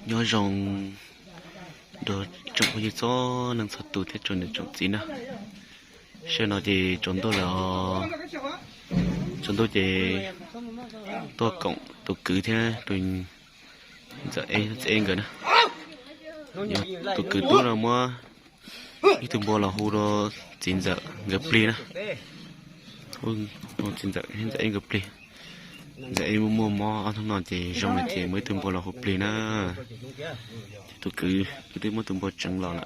Nyob zoo rau tsoom phooj ywg txhua leej txhua tus thiab tsoom niam tsoom txiv na. Sij hawm no ces tsaus ntuj lawm, tsaus ntuj ces tuaj koom tus kwv thiab tus ntxawm Eb, txiv Eb nkawd na. Tus kwv tub no muab ib tug npua los hu rau txiv ntxawm nkawd plig na. Txiv ntxawm, ntxawm Eb nkawd plig. Ntxawm Eb muaj mob ob hnub no ces zoo lawm ces muab ib tug npua los hu plig na. Ces tus kwv, kwv twb muab tus npua tseev los lawm.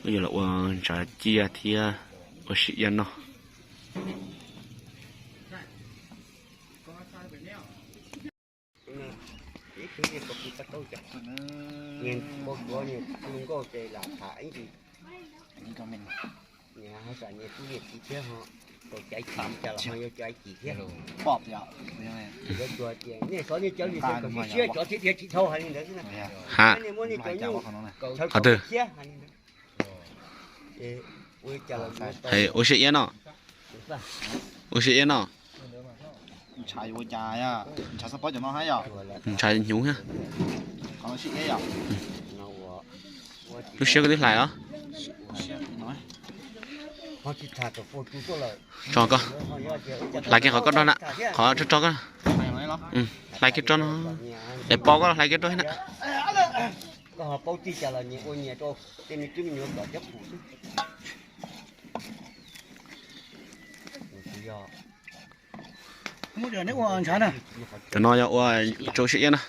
Wb yuav los ua ntshav ciaj thiab ua siab iab noj. Ha, qhov twg? Hais ua siab iab no. Ua siab iab no. Ntshav hnyuv thiab. Lub siab koj twb hlais los? Tso koj hlais kiag qhov koj rog na, qhov rog rog koj. Hlais kiag rau no. Es pov koj los hlais kiag rau thiab na. Cov no yog ua rau siab iab na.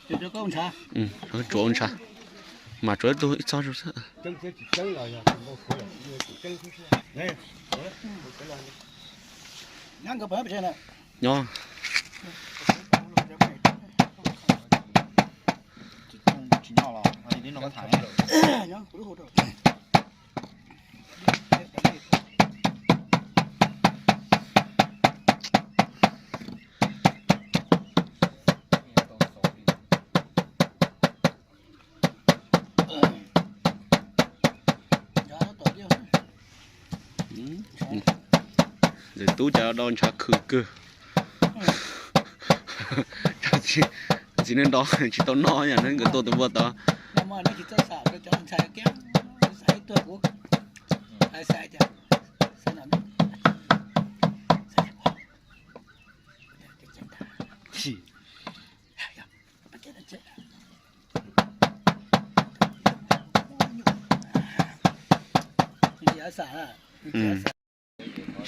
Tsuav ua ntshav, mas tsuav ib tug ib txog xwb. Nyob. Ntxawm tub cas do ntshav khwm kawg. Txiv neej nrov tsis tau noj yom, nkawd tua tus npua tod.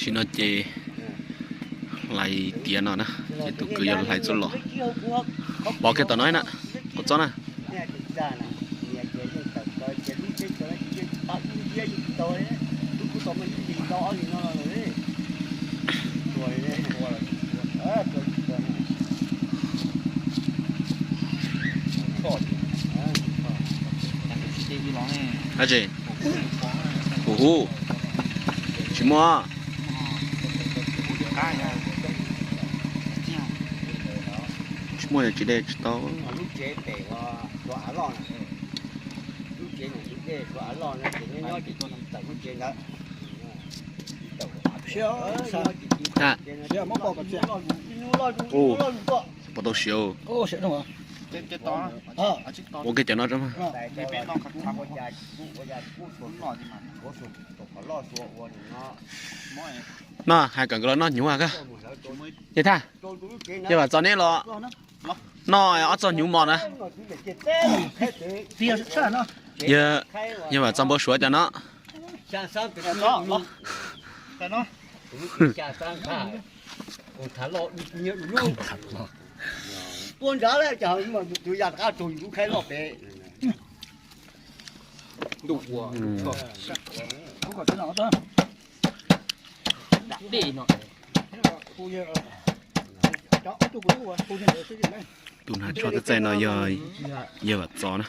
Sim no ces hlais tiav no na, ces tus kwv yog hlais txuj lom. Pov kiag tom no na, qhov txob na. Dab tsi? Hu hu. Tsis muaj. Tsis muaj yog tsis de tsis tau. Pov tau siav. Ua kiag cov no tso. No hais kom nkawd los noj hnyuv as koj. Yawg Thaj, yawg Vam Txos neb los noj ob txoj hnyuv mos na. Yawg Vam Txos npau suav cov no. Tus hnav tsho txaij txaij no yog yawg Vam Txos na.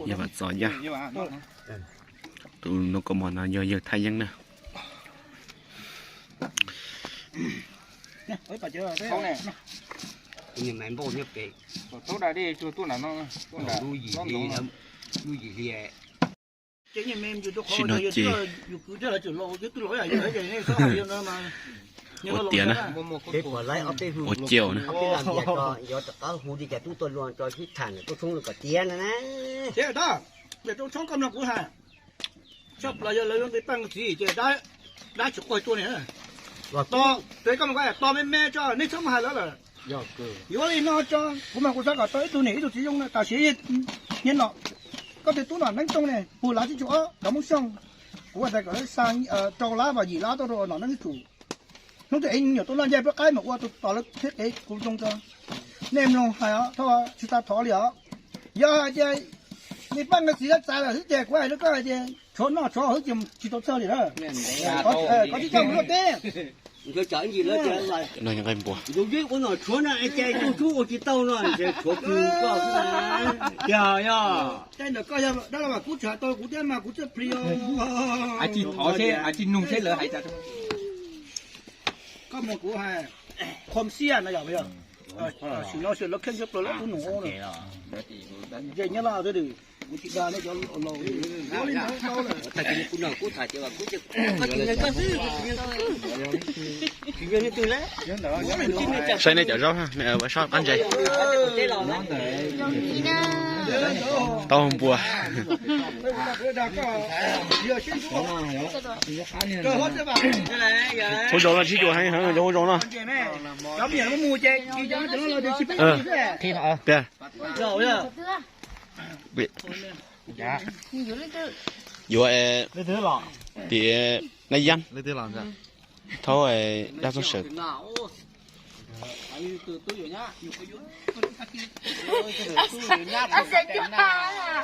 Yawg Vam Txos yaj. Tus noj kaus mom no yog yawg Thaj Yeeb na. Sim no ces Ua tiav na. Ua ciaum na. Ob peb lam vias tso, yuav rov qab hu li cas tub tuaj luag tso sib tham ntawm Roob Tshoob kom tiav no na. Ces da, ntawm Roob Tshoob koj mloog kuv hais, tshaj plaws yog lawv yuav nqis paj nqis txiv ces dab tsis quaj tuaj li. Tos, tes koj mus ko tos me me tso, neb txhob mus hais lawv lawm. Yuav li no tso, kuv mas kuv xav kom tau ib tug niam ib tug txiv zoo na, tam sim no koj tus tub Nom Neeb Tooj ne puag lav tsib caug ob cov Hmoob Xyooj, kuv ua tas kom lawv xa rau lab vas yim lab tuaj rau Nom Neeb Tooj. Hnub twg ev nyuam tub loj ncaig peb qaib mas ua tus tos lawv thiab kev kuv zoo tso. Nej mloog hais os, tsis tas thov li os. Yog hais tias nqis paj nqis txiv lawv txav lawm xwb ces kuv hais rau koj hais tias tshuav noj tshuav haus xwb ces tsis tau txhawj li lawm. Koj tsis txhob mus luaj teb. Nqaij npua. Tus tub ua tsis tau no, tshuav koj xwb na. Yog, yog. Tej ntawm koj yog dab laug mas kuv tsis hais tau kuv thiab mas kuv txawj plis. Hais tsis thov seb, hais tsis nug seb lawv hais cas. Koj mus kuv hais, khom xiaj na yog, sim no sim lawv kheej tshaj plaws lawm ub nus ub na. Ntshe nyob laj twb, kuv tsis dag nej cov laus. Saib nej cov zaub, sab qab ntses. Tau npua. Hu zaum no sib cuam heev heev cov hu zaum no. Tiag. Yuav tias Nab Yab, thaub dab txob sawv.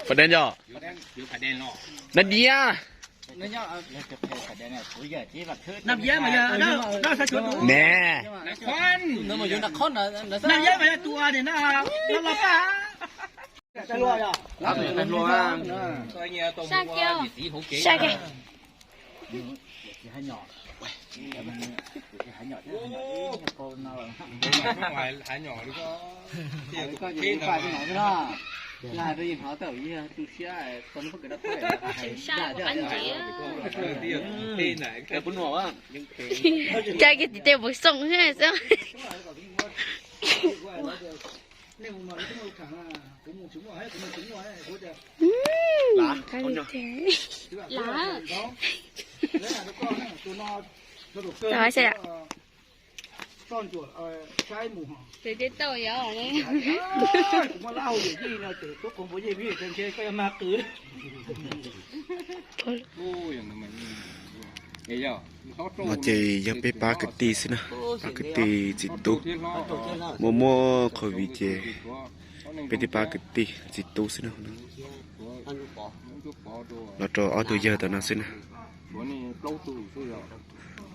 Pham Dees yog Nab Diab. Ne. Cai kiag tim tej puas xoom xwb. Tes tau yog. No ces yog peb pab kwv tij xwb na, pab kwv tij txiv tub. Muaj muab COVID ces peb twb pab kwv tij txiv tub xwb na. Los rau ob tug yawg tom no xwb na.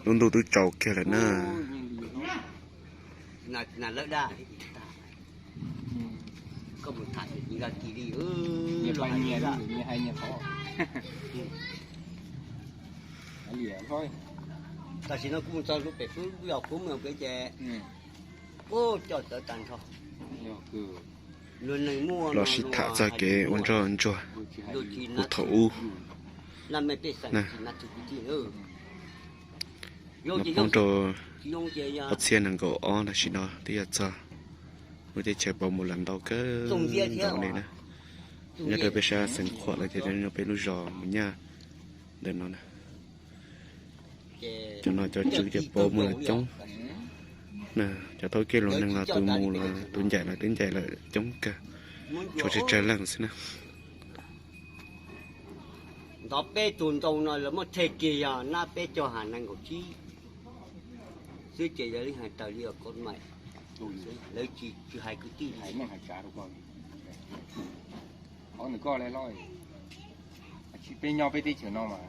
Lub ntuj twb tsaus kiag lawm na. Tam sim no kuv mus txog lub pem xwb, yog kuv mus pem ces, ub, coj tawv tag nrho. Los sib tham txog kev ua ntsoj ntsuag puag thaum ub na. Los poob rau ob txhiab nees nkaum ob tam sim no twb yog txog lub teb chaws Pov Mus Las ntau kawg nkaus li na. Nyob rau peb sab xeev Khuam los ces nyob peb lub zos Mus Nyaj ntawm no na. Cov no cov tswv ces Pov Mus Las coob. Cov thaub kej luag neeg los tus mus los tus ncaim los twb ncaim lawm coob kawg, tshuav tsawg tsawg leej xwb na. Ntov peb tug ntoo no lawv muab tshem kiag yog nab peb caug ha nees nkaum tsib xwb ces yog li hais raws li os, lawv tsis hais kwv tij hais. Qhov nws koj le hlob, peb nyob peb teb chaws no mas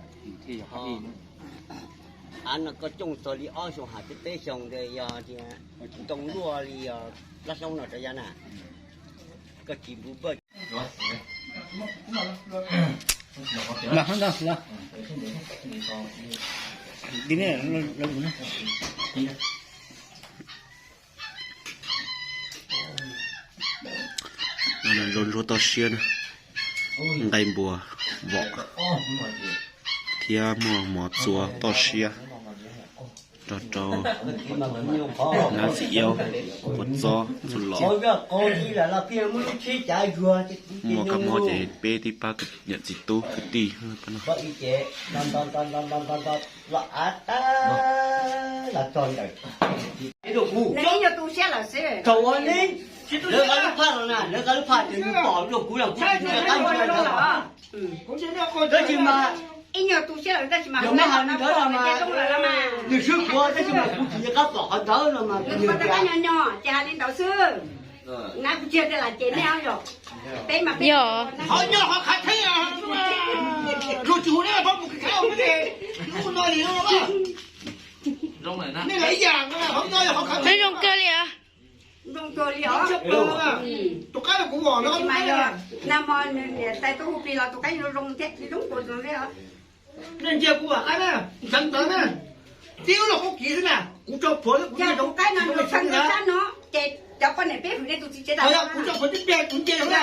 thiaj yog qhov ib. Av no koj coob txog li ob xyoo ha peb xyoo ntawd yog tias ntoo luaj li yog plab hlaub no rau yav na, koj tsis npu npawj. Ntsuag toj siab na, nqaij npua vom thiab muaj mov txua toj siab. Rog rau nab txiv iab, kua txob txuj lom. Muaj kab mob ces peb tib pab niam txiv tub kwv tij. Lawv qab lub phaj los na, lawv qab lub phaj ces nws pom rau kuv los kuv tsis nco qab ntsia ntawd. Tab sis mas yog muab hais li ntawd no mas nws swb kuv, tab sis mas kuv tsis nco qab pom qhov ntawd no mas kuv nco qab nyob nyob ces hais li ntawd xwb. Nab kuv tsis tias lam ces nej yog, peb mas peb yog qhov nyob qhov khav theeb, luag tsis hu neb pab mus khav no li. Zoo kawg li os. Tus qaib kuv os, nag hmo nws niam tais tuaj hu plig los tus qaib zoo zoo thiab tsis zoo tus zoo thiab. Nej ntsia kuv vam qaib na, ntxeev ntawv na, tib lub los qub kiv xwb na, kuv tso plhuav, kuv tso plhuav tib pliag kuv ntsia na.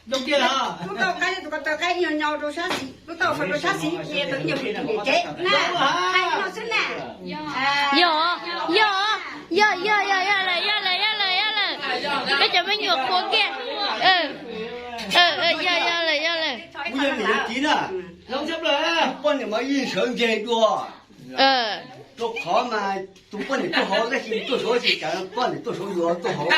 Lub tau qaib tus ko taw qaib nyo nyo rau sab xis, lub tau rau sab xis ces tau ib nyuag pliag tsev na, hais li no xwb na. Yog, yog, yog, yog, yog lawm, yog lawm, yog lawm, yog lawm. Peb cov me nyuam qhuav kiag. Yog, yog lawm, yog lawm. Kuv yog niam yog txiv na, poj niam mas yeej sawv ntseg dua. Rau qhov mas tus poj niam tuaj hauv tab sis tuaj saud tsis cas, poj niam tuaj saud yuav tuaj hauv.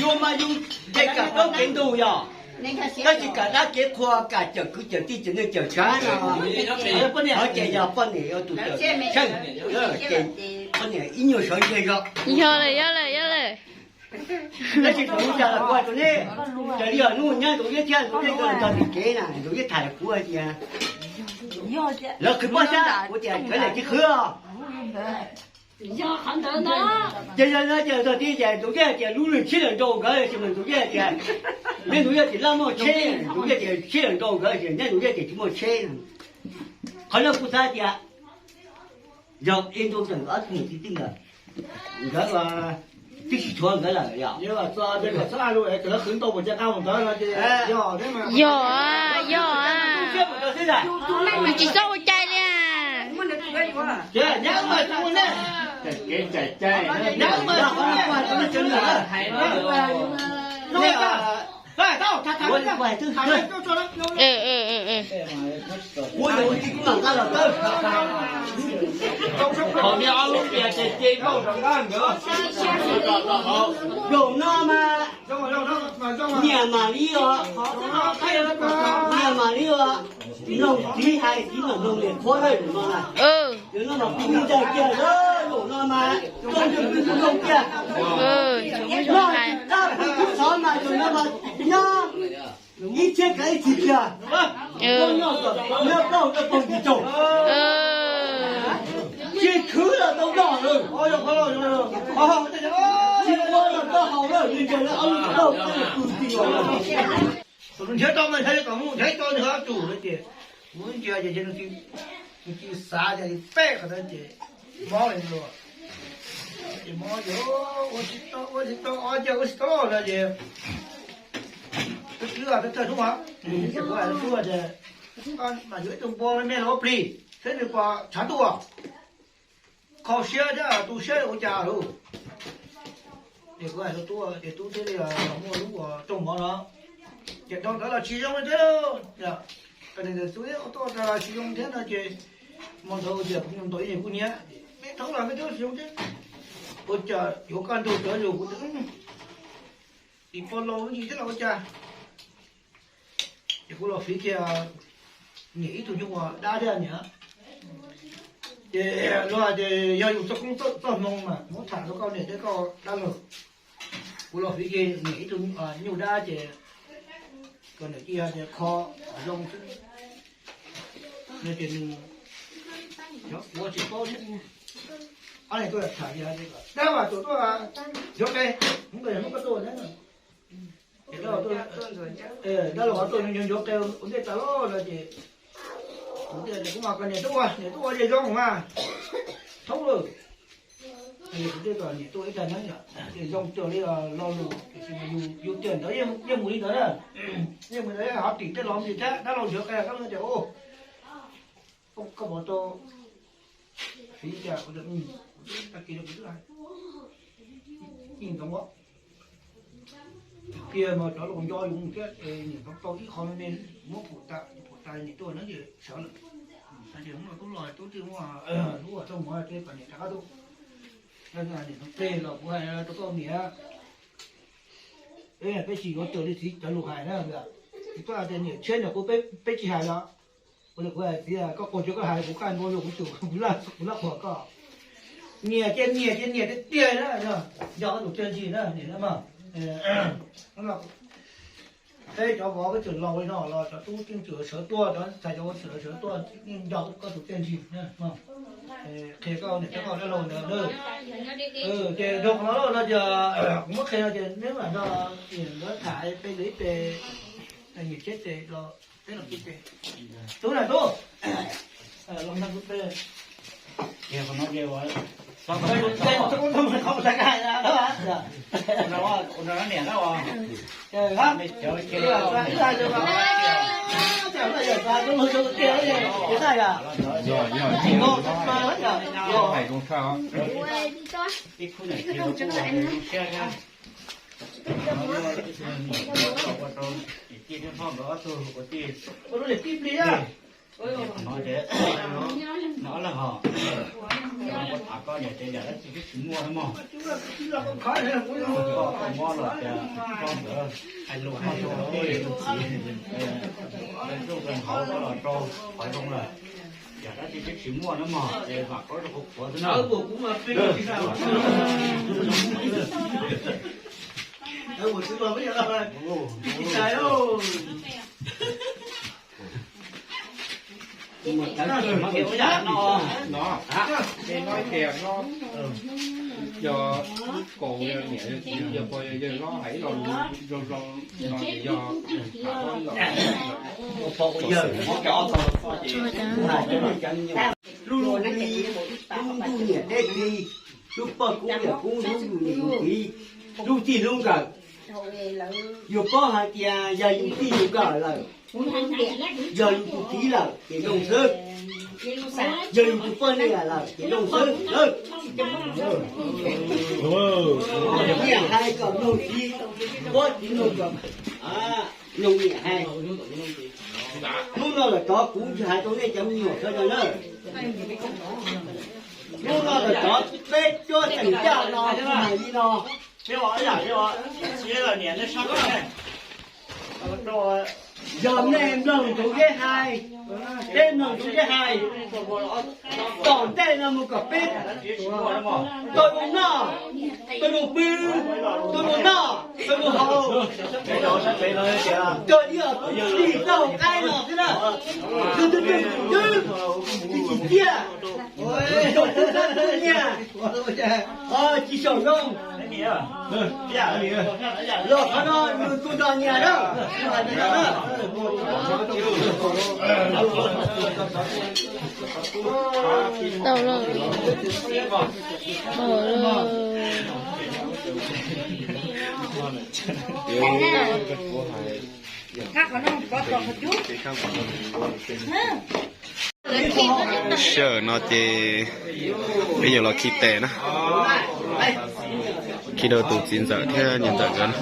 Yuav mas yus nce kam plaub kev ntug yog, tab sis kam dab kev qhua, kam cawm kwv cawm tij cawm neej cawm tsav no. Qhov ces yog poj niam yog tus cawm tsheej, ces poj niam ib nyuag sawv ntseg zog. Yog lawm, yog lawm, yog lawm. Tab sis thaum ub cas los kuv hais rau nej, raws li os hnub nyob Ntxoov Iab thiab Ntxoov Iab nkawd tog tim kev na, Ntxoov Iab tham kuv hais tias lawv qhwv pob xyab, kuv tias kawg lawm tsis qhwv os. Ces yog no ces tog ti ces Ntxoov Iab hais tias lub lwg tsheb lawm nrau nkawd, ces mas Ntxoov Iab hais tias, neb Ntxoov Iab tias laj muaj tsheb, Ntxoov Iab tias tsheb lawm nrau nkawd, ces neb Ntxoov Iab tias tsis muaj tsheb. Qhov no kuv xav tias yog ib ntu txawm ob tug niam txiv tij ntawd, nkawd twb tsis tshuav nkawd lawm yog. Yog, yog, tsis txhob ua cai li. Ua yog ua tsis kuv mam nqa los tawb. Zaum no mas nyiam mam li os, nyiam mam li os, mloog txiv hais txiv mam mloog niam qhuav lawm no na. Yog no mas kuv ntag kiag, zaum no mas koj ntseeg kuv kuv mloog kiag. Noj tsis qab kuv xov mas zaum no mas nyob ib txhiab kav ib txhis kiag. Nyob noj plaub hau dawb paug ntsis tsaug, tsis khwv los tau noj lawm, tsis ua los tau haus lawm, nws nrog lawv ob lub plaub hau pw ti os. Nrhiav tau mas nrhiav kom mus, nrhiav tau nws ho tus no ces, kuv ntsia ces nws cia xav tias peb qhov ntawd ces mob li ntawd. Ces mob ces ua tsis tau, ua tsis tau, ob cag ua tsis tau no ces twb thawj hnub, kuv hais rau tub tias, mas yuav ib tug npua me los ua plig seb nws puas tshav ntuj, kho siab thiab tu siab ua cas lauj. Ces kuv hais rau tub ces tub thiaj li muaj lub rooj mov no, ces dhau ntawd los tsis zoo li thiab. Tub tuaj los tsis zoo thiab no ces hmo ntawd tias kuv ntaus ib nyuag kuj nyiab, me thaub los me thaub tsis zoo thiab. Ua cas yuav kaj ntug cov yus kuv tim pog laus ntsis thiab los ua cas. Ces kuv los fiv kiag niam ib tug nyuj dab thiab niam. Ces luag hais tias yog yus txoj koob txoj hmoo mas muab tham rau koj niam thiab koj dab laug. Kuv los fiv kiag niam ib tug nyuj dab ces kom niam cia tias kho zoo xwb. No ces nws, ua tsis paub thiab. Ob leeg tuaj tham tias dab mas tuaj tuaj ncuav qe, hnub koj tuaj thiab. Dab laug tuaj ncuav ncuav qe ua ntej tas lawm no ces kuv tias kuv mas kom niam tuaj ua, niam tuaj ua ces zoo mas thoob lawm. Kuv twb kom niam tuaj ib tag neeb yom, ces zoo cuag li lo lus tiam sis mas yus tiag ntawd yeej mus li ntawd na. Yeej mus ntawd ho tim tej los mus tim thiab dab laug nrhiav qe dab laug tias, koj puas tau fiv cas? Kuv tias, tag kis no kuv twb hais ib ntoo kiag mas cov laus nco yus thiab, niam ntxoov tau ib qho me me muab pum tas, pum tas niam tuaj neeb ces sawv lawm. Ces hnub no tub los tub twb muaj lub ua txoj mov tej kom niam rov qab tuaj. Niam ntxoov pleg los kuv hais rau koj niam, peb tsis yuav raws li txiv cov lus hais na. Txiv tuaj tias niam tshiab niam qhuav peb tsis hais los. Ua li kuv hais txiv, koj quas tsuav koj hais kuv qaj npua yog kuv tus kuv laj quas koj. Niam ces niam ces niam tiag tiag na, nco koj tus txiaj ntsig na niam na mog. Peb cov vauv peb tseem laus li no los cov tub tseem sawv tuaj, cov ntxhais cov vauv tseem sawv tuaj, yeej nco koj tus txiaj ntsig na. Qhia koj niam thiab koj dab laug ntawd. Ces rau qhov no no ces kuv muab qhia no ces neb mam nrog niam nkawd tham peb lawv ib pe, niam tshiab tes los peb los pib pe. Tub na tub, los nrog kuv pe. Ua lub niam tij plig na. Hnov ces, hnov lawm hos, ua tham koj niam ces yam dab tsi twb tsis muaj na mog. Koj mob los tias koj ntawd hais lus hais lus, zuj hauv koj los rau qhov zoo lawm. Yam dab tsi twb tsis muaj na mog, es vam koj rau qhov qhuav xwb na. No, no, yog kaus yog niam yog txiv yog pog yog yawg hlob hais ib lo lus zoo zoo no ces yog tham hlob ib lo. Lub, lub ntuj niam deb txiv, lub pog kub yawm kub, lub yus niam yus txiv, lub txij lub nkawm. Yus paub hais tias yog yus txij yus nkawm lawm, yog yus tus txiv lawm ces zoo xwb, yog yus tus poj niam lawm ces zoo xwb. Niam hais kom mloog txiv, paub txiv mloog kom mloog niam hais. Hnub no lawm tod kuv hais rau nej cov me nyuam sawv daws na, hnub no lawm tod peb cuab tseem caj no hais li no. Yog nej mloog tus deb hais, peb mloog tus deb hais, tom ntej no mus kom peb tau zoo noj, tau zoo pw, tau zoo noj, tau zoo haus, raws li tus tij tau qaib no xwb na. Tus twg twg twg tsis txiaj, tus twg twg nyiam, tsis xyaum zoo, los qhov no nws kuj nrog nyias na. Tau lawm. Tau lawm. Sij hawm no ces peb yuav los khi tes na, khi rau tus txiv ntxawm thiab niam ntxawm nkawd na.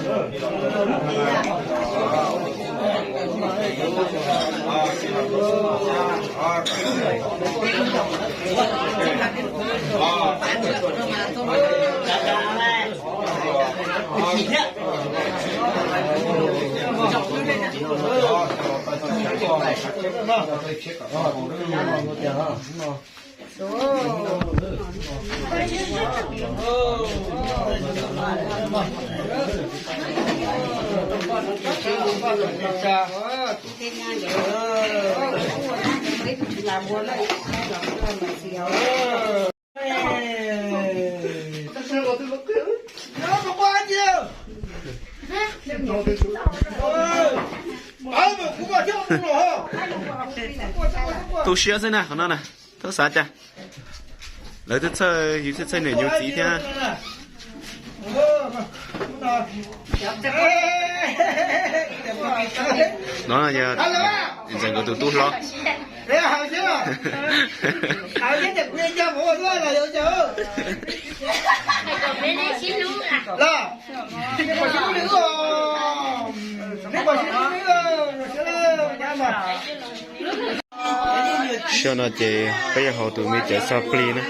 Tu siab xwb na qhov no na, txhob xav cas. Lawv twb txhawj, yus twb txhawj niam yus txiv thiab. No yog ntxawm nkawd tus tub hlob. Xyoo no ces peb yuav haus tus me cawv xo plig na.